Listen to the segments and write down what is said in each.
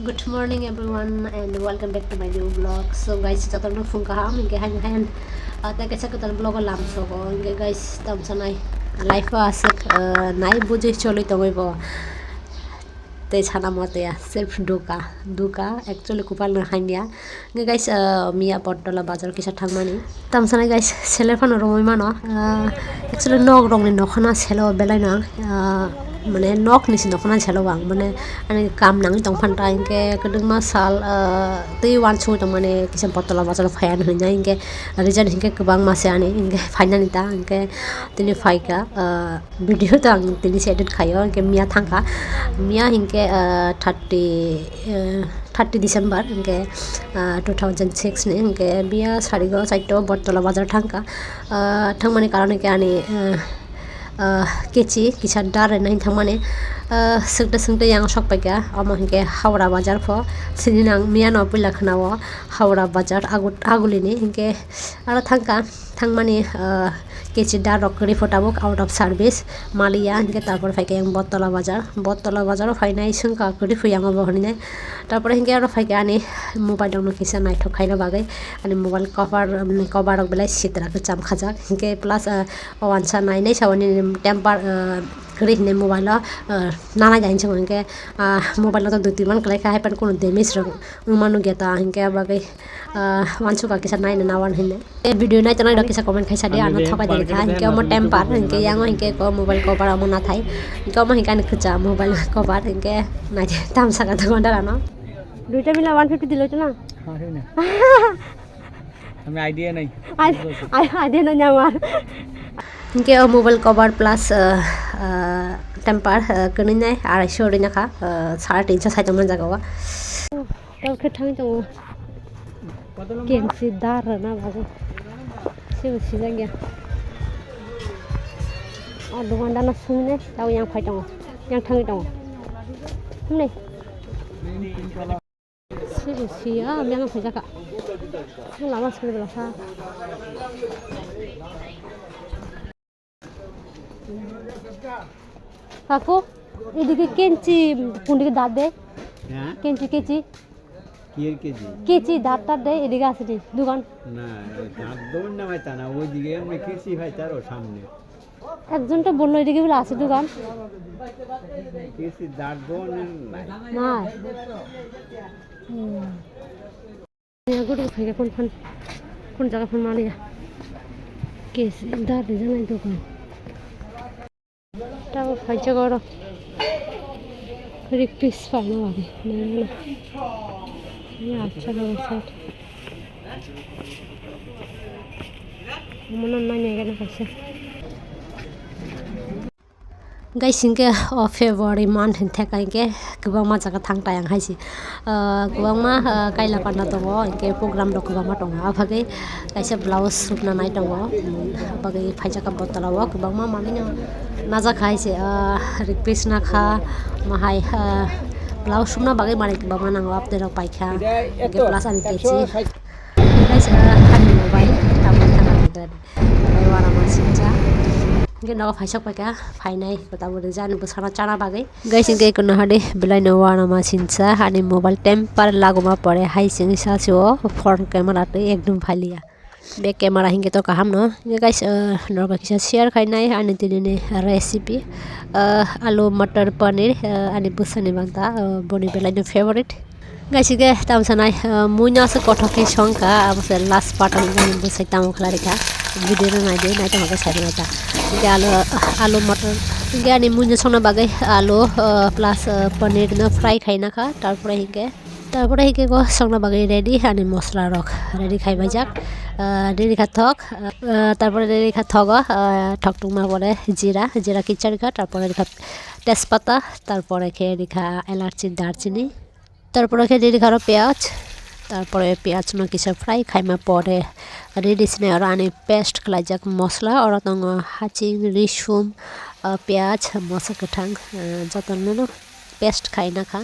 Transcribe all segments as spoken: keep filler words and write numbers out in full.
Good morning everyone and welcome back to my new vlog. So guys, jotono phung kaham, hingke hain hain, ah, tei kaisa kwtal vlog o lam sogo, hingke guys, tamsa nai life o aswk, ah, nai bujui choli tongoi bo. Tei sana mo tei ya, self duka, duka, actually kupal no hanya. Hingke guys, ah, miya Bottola bazar kisa thangmani. Tamsa nai guys, sele phano romoi mano. Ah, actually nok rokni nokhana selo belai no ang, ah, mane nok ni si nokhana selo ang, mane ani kam nangwi tong phan ta, hingke kwdwngma sal, ah, tei uansukgwi tongmani kisa Bottola bazar o phai ani hinwi hingke reason hingke kwbangma se ani hingke phainani ta hingke tini phaikha, ah, video to ang tini se edit khaio, hingke miya thangkha, miya hingke, ah, thirty, ah, thirty December hingke, ah, two thousand six ni hingke miya sarigo chaito Bottola bazar thangkha, ah, thangmani karon hingke ani, ah, ah, kechi kisa dar rwnai thangmani, ah, swngte swngte yang sok paikha, omo hingke Howrah bazar pho, sini nang miya no puila khwnao Howrah bazar agu-, agulini hingke aro thangkha, thangmani, ah, kechi dar rok kwrwi pho tabuk out of service maliya hingke tarpor phaikha yang Bottola bazar, Bottola bazar o phainai swngkha kwrwi pho yang obo hinwi nai, tarpore hingke aro phaikha ani mobile rok no kisa naithok khaina bagwi ani mobile cover, um, cover rok belai sitra kwcham khajak hingke plus, ah, O uansa nainai sa o nini temper, ah, kwrwi hinwi mobile o, ah, nanai da hinwi swngo hinkhe, ah, mobile o to dui tin man kwlai kha, hai phano kunu damage rok wngma nukya ta hinkhe, abo bagwi, ah, uansukha kisa naina na uan hinwi. E video nai tongnai rok kisa comment khai sa di, ano thokai di kha hinkhe omo temper hinkhe yango hinkhe ko mobile cover omo nathai hinkhe omo hinkhe ani kwcham mobile cover hinkhe naidi tam saka tongo dara no. Duita mila one fifty dilo chuna. Ami idea nai. Ai, ai, idea nai nyamar. Hinkhe o mobile cover plus, uh, uh, temper, uh, kwnwi nai arai so rina kha, uh, sare tin so sai tongma jaga o. Tei khe thang tongo. Kensi dar rwna bagwi. Sibo sijak ya. O dukandar no sumne tei yang phai tongo. Yang thangwi tongo. Himni. Sibo siya, mela khaijaka. Lama sini belaksa. Kaku, এদিকে কেঞ্চি কোনদিকে দাঁত দে? হ্যাঁ? কেঞ্চি, কেচি। কি এর কেজি? কেচি, দাঁত টাত দে, এদিকে আছে নি, দোকান। না, ওই দাঁত দোকান না ভাই, তা না, ওইদিকে এমনি কেচি ভাই, তারও সামনে। একজন তো বললো এদিকে বলে আছে দোকান। কেসি দাঁত দোকান নাই। নাই। হুম। এগুলো থেকে কোন ফোন, কোন জায়গা ফোন মারিয়া? কেসি দাঁত জানাই দোকান। Tabo phaijak oro rik pis phaina bagwi nangmano. Ani acha khe side. Omono nai nai gana kaisa. Guys, hinkhe o February month hintheka hinkhe kwbangma jaga thang tai ang haisi. Ah, kwbangma, ah, kaila panda tongo, hinkhe program rok kwbangma tongo. Abagwi kaisa blouse sukna nai tongo. Hmm, abagwi phaijak kha bottle o kwbangma manwino najak kha haise, ah, rik pis na kha, mahai, ah, blouse sukna bagwi manwi kwbangma nango, apni rok paikha. Hinkhe plus ani kechi. Guys, ah, ani mobile, tabuk thang ani dad. Mobile wara ma singcha. Hinkhe nogo phaisok paikha, phainai, tabuk rijak ani bwsano chana bagwi. Guys, hinkhe eko nahadi belai no uanama sinsa ani mobile temper lagoma pore hai sini sasio front camera tei ekdum phailiya. Back camera hinkhe to kaham no. Hinkhe guys, uh, norok kisa share khainai ani dinini recipe, uh, alu matar paneer, uh, ani bwsani bangta, uh, boni belai no favorite. Gaisi ge tam sanai, ah, mui no aswk kothok khe song kha, abo se last part o hwnkhai bwsai tamo khlai rikha. Video no nai di, nai tongma khe sai mano ta. Hingke alu, alu motor, hingke ani mui no songna bagwi alu, ah, plus, ah, paneer no fry khaina kha. Tarpore hingke, tarpore hingke go songna bagwi ready ani mosla rok ready khai baijak. Ah, ready kha thok, ah, tarpore ready kha thogo, ah, thok tongma pore jira, jira kichar kha, tarpore rikha tejpata, tarpore khe rikha elarchi, darchini. Tarpore khe riri kha aro piyaj, tarpore piyaj no kisa fry khaima pore riri sini aro ani paste khlaijak mosla, oro tongo haching, risum, ah, piyaj, moso kwthang, ah, jotono no paste khaina kha.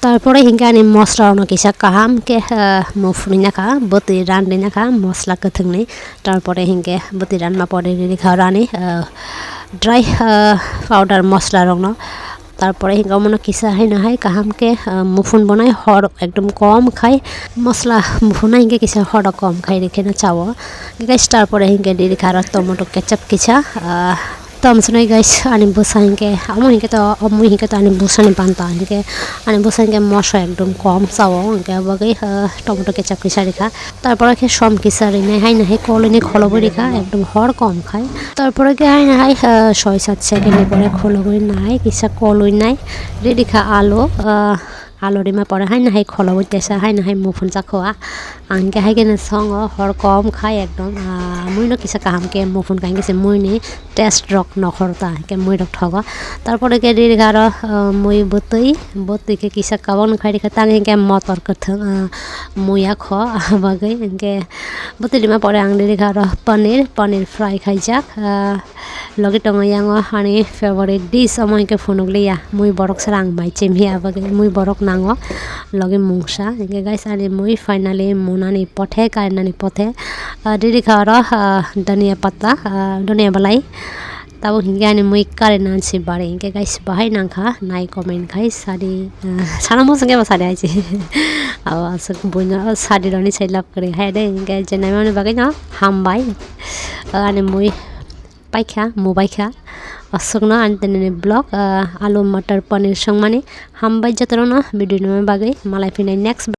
Tarpore hinkhe ani mosla rok no kisa kaham khe, ah, mufrui na kha, bwtwi randwi na kha, mosla kwthwngni. Tarpore hinkhe bwtwi ranma pore riri kha aro ani, ah, dry, ah, powder mosla rok no. Tarpore hinke omono kisa haino hai kaham ke, ah, muphun bonai hor ekdom kom khai, mosla muphunai hinke kisa hor kom khai rikhe no chao. Guys, tarpore hinke diri kharo tomato ketchup kisa, ah, tom sunai guys, ani bwsa hinke, amo hinke to, omo hinke to ani bwsani banta hinke, ani bwsa hinke mosla ekdom kom chao, hinke bagwi, ah, tomato ketchup kisa rikha. Tarpore khe som kisa rinai haino hai kolwi ni kholo bo rikha, ekdom hor kom khai. Tarpore khe haino hai, ah, soi sat second ni pore kholo gwi nai kisa kolwi nai. Ready kha alu, ah, alu rima pore haino hai kholo gwi tesa haino hai muphun chakho a. Ang khe hai khe no songo hor kom khai ekdom, ah, mui no kisa kaham khe muphun khai khe se mui ni taste rok nokhor ta khe mui rok thogo. Tarpore khe ready kha aro, ah, mui bwtwi, bwtwi khe kisa kabang no khai rikha tang khe motor kwthwng, ah, mui a kho bagwi hinkhe. Bwtwi rima pore ang diri kha aro paneer, paneer fry khaijak. Ah, logi tongo yango ani favorite dish, omo hinkhe phunukliya. Mui borok sara ang mai chimya bagwi mui borok nango. Logi mungsa. Hinkhe guys, ani mui finally munani pothe, karinani pothe. Ah, diri kha aro, ah, dhania patta, ah, dhania balai. Tabuk hinkhe ani mui current an se bari hinkhe guys bahai nangkha nai comment khai sadi, ah, sana muchungkhe bo sadi hai se. Abo aswk buino sadi roni sai love kwrwi hai de hinkhe je naimani bagwi no hambai. Ah, ani mui paikha, mu baikha. Aswkno ani tini ni vlog, ah, alu matar paneer songmani. Hambai jotono video ni bagwi malai phinai next